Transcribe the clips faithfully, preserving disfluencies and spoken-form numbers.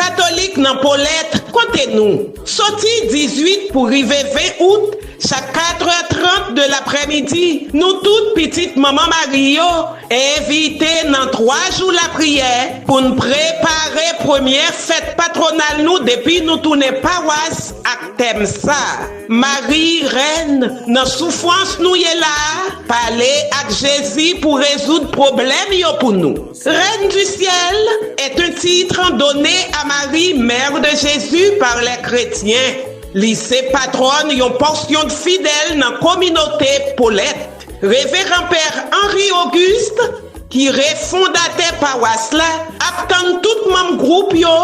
Katolik nan Polèt, kote nou. Soti dizuit pou rive ven out, chak katrè trant de laprèmidi, nou tout pitit Manman Mari yo envite nan twa jou lapriyè pou n prepare premyè fèt patwonal nou depi nou tounen pawas ak tèm sa. Mari Rèn, nan soufrans nou ye la a, pale ak Jezi pou rezoud pwoblèm yo pou nou. Reine du ciel est un titre donné à Marie, mère de Jésus, par les chrétiens. Li se patwòn yon pòsyon fidèl nan kominote Polèt. Reveran Pè Henri Auguste, ki refondatè pawas la, ap tann tout manm gwoup yo,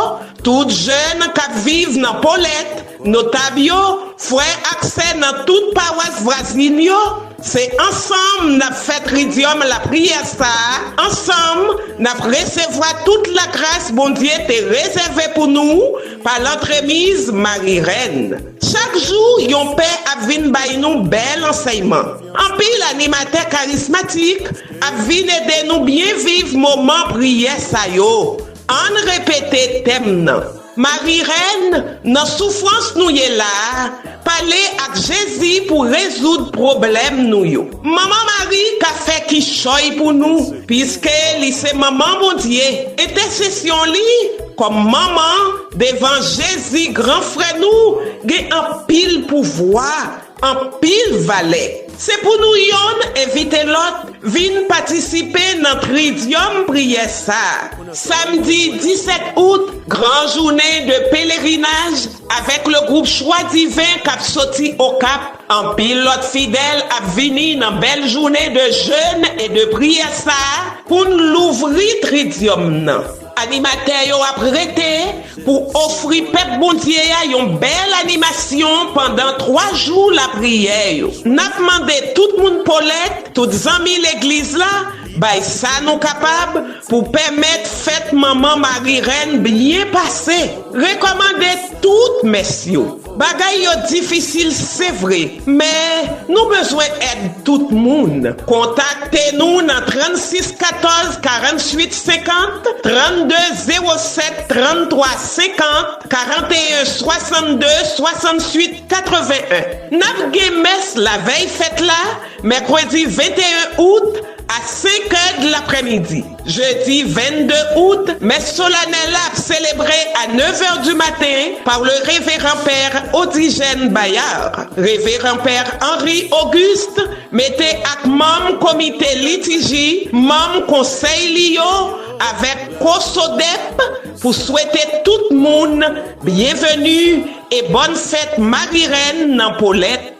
tout jèn k ap viv nan Polèt, notab yo, frè ak sè nan tout pawas vwazin yo. Se ansanm n ap fè tridyòm lapriyè sa a, ansanm n ap resevwa tout lagras Bondye te rezève pou nou pa lantremiz Mari Rèn. Chak jou, yon pè ap vin bay nou bèl ansèyman. Anpil animatè karismatik ap vin ede nou byen viv moman priyè sa yo. Ann repete tèm nan. Mari Rèn, nan soufrans nou ye la a, pale ak Jezi pou rezoud pwoblèm nou yo. Manman Mari ka fè kichòy pou nou, piske li se manman Bondye. Entèsesyon li, kòm manman, devan Jezi, gran frè nou, gen anpil pouvwa, anpil valè. Se pou nou yonn envite lòt vin patisipe nan tridyòm priyè sa a. Samdi disèt out, gran jounen de pelerinaj avèk le gwoup Chwa Diven k ap soti Okap. Anpil lòt fidèl ap vini nan bèl jounen de jèn e de priyè sa a pou n louvri tridyòm nan. Animatè yo ap rete pou ofri pèp Bondye a yon bèl animasyon pandan twa jou lapriyè yo. N ap mande tout moun Polèt, tout zanmi legliz la, bay sa nou kapab pou pèmèt fèt Manman Mari Rèn byen pase. Rekòmande tout mès yo. Bagay yo difisil, se vre, men nou bezwen èd tout moun. Kontakte nou nan trannsis katòz karannwit senkant, trannde zewo sèt tranntwa senkant, karanteyen swasannde swasannwit katreven. N ap gen mès lavèy fèt la, mèkredi venteyen out, a senk è de laprèmidi. Jedi vennde out, mès solanèl la ap selebre a nèf è di maten pa le Reveran Pè Odigèn Bayard. Reveran Pè Henri Auguste mete ak manm komite litiji, manm konsèy li yo, avèk kosodèp pou swete tout moun byenveni e bòn fèt Mari Rèn nan Polèt.